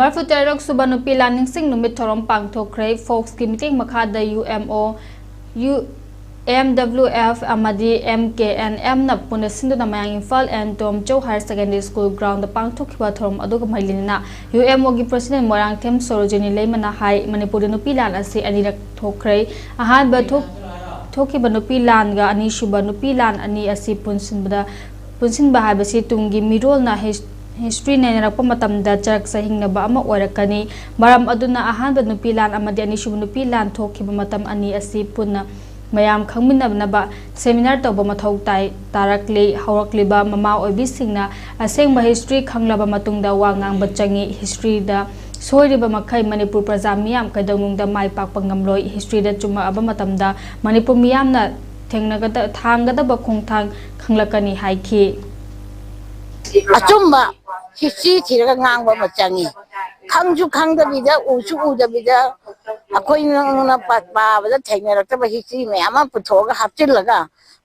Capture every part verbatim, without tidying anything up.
ꯃꯔꯤꯐꯨ ꯇꯔꯨꯛ ꯁꯨꯕ ꯅꯨꯄꯤ ꯂꯥꯟ ꯅꯤꯡꯁꯤꯡ ꯅꯨꯃꯤꯠ ꯊꯧꯔꯝ ꯄꯥꯡꯊꯣꯛꯈ꯭ꯔꯦ꯫ ꯐꯣꯛꯁꯀꯤ ꯃꯇꯦꯡ ꯃꯈꯥꯗ U M O, U M W F ꯑꯃꯗꯤ ꯑꯦꯝ ꯀꯦ ꯑꯦꯟ ꯑꯦꯝꯅ ꯄꯨꯟꯅ ꯁꯤꯟꯗꯨꯅ ꯃꯌꯥꯡ Imphal N Tomchou higher secondary school ground ꯄꯥꯡꯊꯣꯛꯈꯤꯕ ꯊꯧꯔꯝ ꯑꯗꯨꯒ ꯃꯔꯤ ꯂꯩꯅꯅ ꯌꯨ ꯑꯦꯝ ꯑꯣꯒꯤ ꯄ꯭ꯔꯁꯤꯗꯦꯟ ꯃꯣꯏꯔꯥꯡꯊꯦꯝ ꯁꯣꯔꯣꯖꯤꯅꯤ ꯂꯩꯃꯅ ꯍꯥꯏ, ꯃꯅꯤꯄꯨꯔꯗ ꯅꯨꯄꯤ ꯂꯥꯟ ꯑꯁꯤ ꯑꯅꯤꯔꯛ ꯊꯣꯛꯈ꯭ꯔꯦ꯫ ꯑꯍꯥꯟꯕ ꯊꯣꯛ-, ꯊꯣꯛꯈꯤꯕ ꯅꯨꯄꯤ ꯂꯥꯟꯒ ꯑꯅꯤꯁꯨꯕ ꯅꯨꯄꯤ ꯂꯥꯟ ꯑꯅꯤ ꯑꯁꯤ ꯄꯨꯟꯁꯤꯟꯕꯗ, ꯄꯨꯟꯁꯤꯟꯕ ꯍꯥꯏꯕꯁꯤ ꯇꯨꯡꯒꯤ ꯃꯤꯔꯣꯜꯅ ꯍꯤꯁ-, ꯍꯤꯁꯇ꯭ꯔꯤ ꯅꯩꯅꯔꯛꯄ ꯃꯇꯝꯗ ꯆꯔꯛ ꯆꯍꯤꯡꯅꯕ ꯑꯃ ꯑꯣꯏꯔꯛꯀꯅꯤ꯫ ꯃꯔꯝ ꯑꯗꯨꯅ ꯑꯍꯥꯟꯕ ꯅꯨꯄꯤ ꯂꯥꯟ ꯑꯃꯗꯤ ꯑꯅꯤꯁꯨꯕ ꯅꯨꯄꯤ ꯂꯥꯟ ꯊꯣꯛꯈꯤꯕ ꯃꯇꯝ ꯑꯅꯤ ꯑꯁꯤ ꯄꯨꯟꯅ ꯃꯌꯥꯝ ꯈꯪꯃꯤꯟꯅꯅꯕ ꯁꯦꯃꯤꯅꯥꯔ ꯇꯧꯕ ꯃꯊꯧ ꯇꯥꯏ, ꯇꯥꯔꯛꯂꯤ꯫ ꯍꯧꯔꯛꯂꯤꯕ ꯃꯃꯥ ꯑꯣꯏꯕꯤꯁꯤꯡꯅ ꯑꯁꯦꯡꯕ ꯍꯤꯁꯇ꯭ꯔꯤ ꯈꯪꯂꯕ ꯃꯇꯨꯡꯗ ꯋꯥ ꯉꯥꯡꯕ ꯆꯪꯏ꯫ ꯍꯤꯁꯇ꯭ꯔꯤꯗ ꯁꯣꯏꯔꯤꯕ ꯃꯈꯩ ꯃꯅꯤꯄꯨꯔ ꯄ꯭ꯔꯖꯥ ꯃꯤꯌꯥꯝ ꯀꯩꯗꯧꯅꯨꯡꯗ ꯃꯥꯏ ꯄꯥꯛꯄ ꯉꯝꯂꯣꯏ꯫ ꯍꯤꯁꯇ꯭ꯔꯤꯗ ꯆꯨꯝꯃꯛꯑꯕ ꯃꯇꯝꯗ ꯃꯅꯤꯄꯨꯔ ꯃꯤꯌꯥꯝꯅ ꯊꯦꯡꯅꯒꯗ-, ꯊꯥꯡꯒꯗꯕ ꯈꯣꯡꯊꯥꯡ ꯈꯪꯂꯛꯀꯅꯤ ꯍꯥꯏꯈꯤ꯫ ꯑꯆꯨꯝꯕ ꯍꯤꯁꯇ꯭ꯔꯤ ꯊꯤꯔꯒ ꯉꯥꯡꯕ ꯑꯃ ꯆꯪꯉꯤ꯫ ꯈꯪꯁꯨ ꯈꯪꯗꯕꯤꯗ, ꯎꯁꯨ ꯎꯗꯕꯤꯗ, ꯑꯩꯈꯣꯏꯅ ꯄꯥꯕꯗ ꯊꯦꯡꯅꯔꯛꯇꯕ ꯍꯤꯁꯇ꯭ꯔꯤ ꯃꯌꯥꯝ ꯑꯃ ꯄꯨꯊꯣꯛꯑꯒ ꯍꯥꯞꯆꯤꯜꯂꯒ,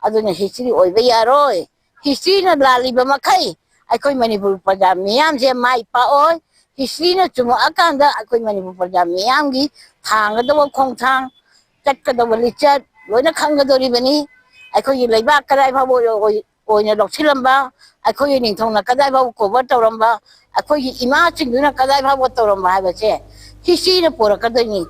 ꯑꯗꯨꯅ ꯍꯤꯁꯇ꯭ꯔꯤ ꯑꯣꯏꯕ ꯌꯥꯔꯣꯏ꯫ ꯍꯤꯁꯇ꯭ꯔꯤꯅ ꯂꯥꯜꯂꯤꯕ ꯃꯈꯩ ꯑꯩꯈꯣꯏ ꯃꯅꯤꯄꯨꯔ ꯄ꯭ꯔꯖꯥ ꯃꯤꯌꯥꯝꯁꯦ ꯃꯥꯏ ꯄꯥꯛꯑꯣꯏ꯫ ꯍꯤꯁꯇ꯭ꯔꯤꯅ ꯆꯨꯝꯃꯛꯑꯀꯥꯟꯗ ꯑꯩꯈꯣꯏ ꯃꯅꯤꯄꯨꯔ ꯄ꯭ꯔꯖꯥ ꯃꯤꯌꯥꯝꯒꯤ ꯊꯥꯡꯒꯗꯕ ꯈꯣꯡꯊꯥꯡ, ꯆꯠꯀꯗꯕ ꯂꯤꯆꯠ ꯂꯣꯏꯅ ꯈꯪꯒꯗꯧꯔꯤꯕꯅꯤ꯫ ꯑꯩꯈꯣꯏꯒꯤ ꯂꯩꯕꯥꯛ ꯀꯗꯥꯏ ꯐꯥꯎꯕ ꯑꯣꯏ-, ꯑꯣꯏꯅ ꯂꯧꯁꯤꯜꯂꯝꯕ, ꯑꯩꯈꯣꯏꯒꯤ ꯅꯤꯡꯊꯧꯅ ꯀꯗꯥꯏ ꯐꯥꯎꯕ ꯀꯣꯚꯔ ꯇꯧꯔꯝꯕ, ꯑꯩꯈꯣꯏꯒꯤ ꯏꯃꯥꯁꯤꯡꯗꯨꯅ ꯀꯗꯥꯏ ꯐꯥꯎꯕ ꯇꯧꯔꯝꯕ ꯍꯥꯏꯕꯁꯦ ꯍꯤꯁꯇ꯭ꯔꯤꯅ ꯄꯣꯔꯛꯀꯗꯣꯏꯅꯤ꯫